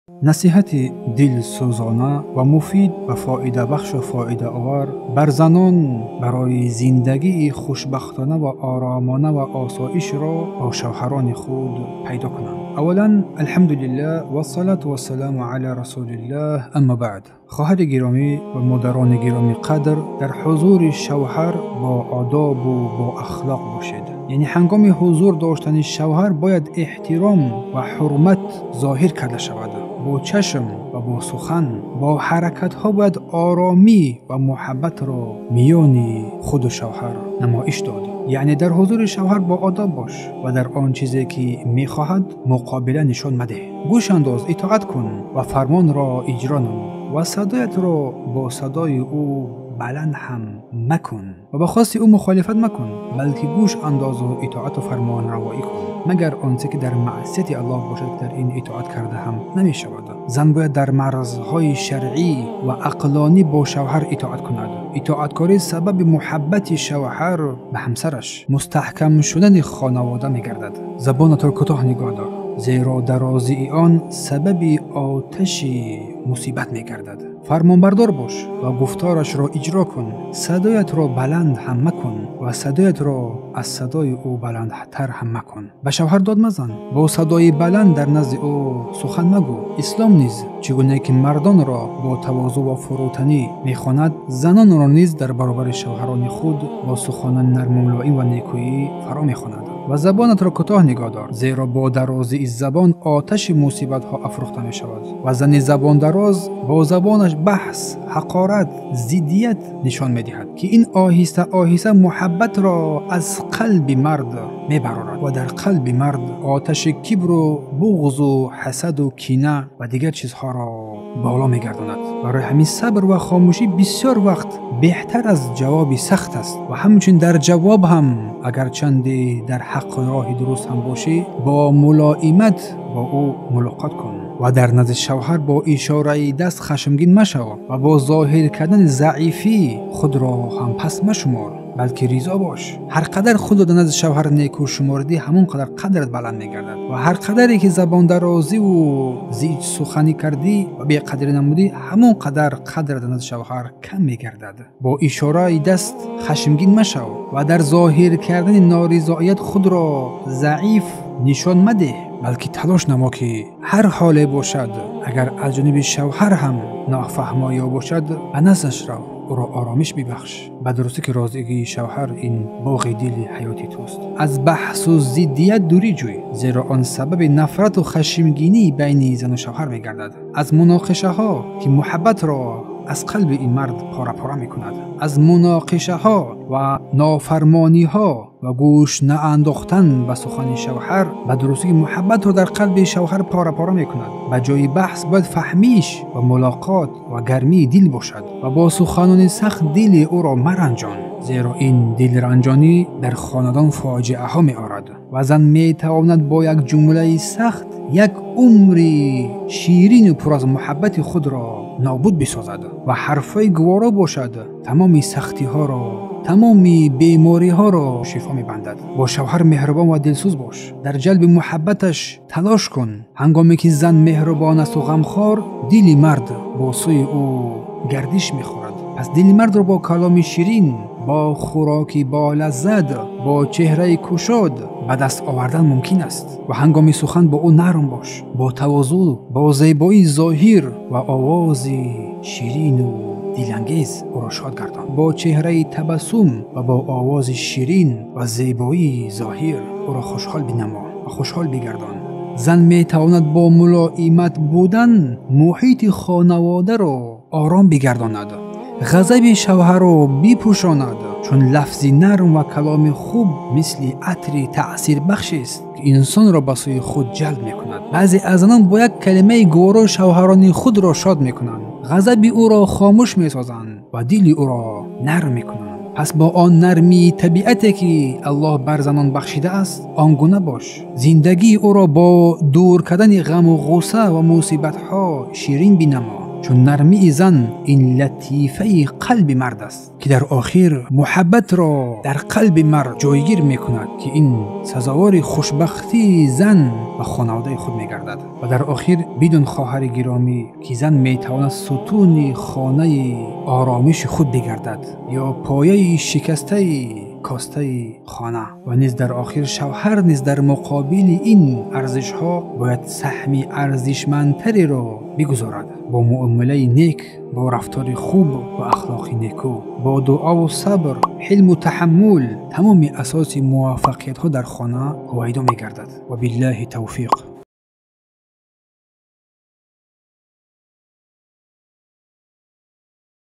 Насиҳати дилсӯзона ва муфид ва фоидабахшу фоидаовар бар занон барои зиндагии хушбахтона ва оромона ва осоишро бо шавҳарони худ пайдо кунанд. Аввалан, алҳамдулиллаҳ вассалату вассаламу ала расулиллаҳ, амма баъд. Хоҳари гиромӣ ва модарони гиромӣ қадр, дар ҳузури шавҳар бо одобу бо ахлоқ бошед. Яъне ҳангоми ҳузур доштани шавҳар бояд эҳтиром ва ҳурмат зоҳир карда шавад. Бо чашм ва бо сухан, бо ҳаракатҳо бояд оромӣ ва муҳаббатро миёни худу шавҳар намоиш дод. Яъне дар ҳузури шавҳар бо одоб бош ва дар он чизе ки мехоҳад муқобила нишон мадеҳ. Гӯш андоз, итоат кун ва фармонро иҷро намо ва садоятро бо садои ӯ баланд ҳам макун ва ба хости ӯ мухолифат макун, балки гӯш андозу итоату фармонравоӣ кун, магар онче ки дар маъсияти Аллоҳ бошад, дар ин итоат карда ҳам намешавад. Зан бояд дар марзҳои шаръӣ ва ақлонӣ бо шавҳар итоат кунад. Итоаткорӣ сабаби муҳаббати шавҳар ба ҳамсараш, мустаҳкам шудани хонавода мегардад. Забонатро кӯтоҳ нигоҳ дор, зеро дарозии он сабаби оташи мусибат мегардад. Фармонбардор бош ва гуфторашро иҷро кун. Садоятро баланд ҳам макун ва садоятро аз садои ӯ баландтар ҳам макун. Ба шавҳар дод мазан, бо садои баланд дар назди ӯ сухан магӯ. Ислом низ чӣ гуна ки мардонро бо тавозӯ ва фурӯтанӣ мехонад, занонро низ дар баробари шавҳарони худ бо суханони нармумлоим ва некӯӣ фаро мехонад. Ва забонатро кӯтоҳ нигоҳ дор, зеро бо дарозии забон оташи мусибатҳо афрӯхта мешавад ва зани забондароз бо забонаш баҳс, ҳақорат, зиддият нишон медиҳад, ки ин оҳиста оҳиста муҳаббатро аз қалби мард мебарорад ва дар қалби мард оташи кибру буғзу ҳасаду кина ва дигар чизҳоро боло мегардонад. Барои ҳамин сабр ва хомӯшӣ бисёр вақт беҳтар аз ҷавоби сахт аст ва ҳамчунин дар ҷавоб ҳам агарчанде дар ҳаққу роҳи дуруст ҳам бошӣ, бо мулоимат бо ӯ мулоқот кун ва дар назди шавҳар бо ишораи даст хашмгин машав ва бо зоҳир кардани заифӣ худро ҳам паст машумор, балки ризо бош. Ҳар қадар худро дар назди шавҳар некӯ шумордӣ, ҳамон қадар қадрат баланд мегардад ва ҳар қадаре ки забондарозиву зичсуханӣ кардӣ ва беқадрӣ намудӣ, ҳамон қадар қадрат дар назди шавҳар кам мегардад. Бо ишораи даст хашмгин машав ва дар зоҳир кардани норизоият худро заиф нишон мадеҳ, балки талош намо ки ҳар ҳоле бошад, агар аз ҷониби шавҳар ҳам нофаҳмоё бошад, ба наздаш рав, ӯро оромиш бибахш. Ба дурустӣ ки розигии шавҳар ин боғи дили ҳаёти туст. Аз баҳсу зиддият дурӣ ҷӯй, зеро он сабаби нафрату хашмгинии байни зану шавҳар мегардад. Аз муноқишаҳо ки муҳаббатро аз қалби ин мард пора-пора мекунад, аз муноқишаҳо ва нофармониҳо ва гӯш наандохтан ба сухани шавҳар, ба дурустӣ муҳаббатро дар қалби шавҳар пора-пора мекунад. Ба ҷои баҳс бояд фаҳмиш ва мулоқот ва гармии дил бошад ва бо суханони сахт дили ӯро маранҷон, зеро ин дилранҷонӣ дар хонадон фоҷиаҳо меорад ва зан метавонад бо як ҷумлаи сахт як умри ширину пур аз муҳаббати худро нобуд бисозад ва ҳарфҳои гуворо бошад тамоми сахтиҳоро, тамоми бемориҳоро шифо мебандад. Бо шавҳар меҳрубон ва дилсӯз бош, дар ҷалби муҳаббаташ талош кун. Ҳангоме ки зан меҳрубон асту ғамхор, дили мард бо сӯи ӯ гардиш мехӯрад. Пас дили мардро бо каломи ширин, бо хӯроки болаззат, бо чеҳраи кушод ба даст овардан мумкин аст ва ҳангоми сухан бо ӯ нарм бош, бо тавозӯ, бо зебоии зоҳир ва овози ширину дилангез ӯро шод гардон. Бо чеҳраи табассум ва бо овози ширин ва зебоии зоҳир ӯро хушҳол бинамо ва хушҳол бигардон. Зан метавонад бо мулоимат будан муҳити хонаводаро ором бигардонад, ғазаби шавҳарро бипӯшонад, чун лафзи нарм ва каломи хуб мисли атри таъсирбахшест ки инсонро ба сӯи худ ҷалб мекунад. Баъзе аз занон бо як калимаи гуворо шавҳарони худро шод мекунанд, ғазаби ӯро хомӯш месозанд ва дили ӯро нарм мекунанд. Пас бо он нармии табиате ки Аллоҳ бар занон бахшидааст, он гуна бош. Зиндагии ӯро бо дур кардани ғаму ғусса ва мусибатҳо ширин бинамо. Чун нармии зан ин латифаи қалби мард аст, ки дар охир муҳаббатро дар қалби мард ҷойгир мекунад, ки ин сазовори хушбахтии зан ва хонаводаи худ мегардад. Ва дар охир бидун хоҳари гиромӣ, ки зан метавонад сутуни хонаи оромиши худ бигардад ё пояи шикастаи костаи хона. Ва низ дар охир шавҳар низ дар муқобили ин арзишҳо бояд саҳми арзишмандтареро бигузорад, бо муомилаи нек, бо рафтори хуб ва ахлоқи некӯ, бо дуову сабр, ҳилму таҳаммул. Тамоми асоси муваффақиятҳо дар хона ҳувайдо мегардад. Ва биллаҳи тавфиқ.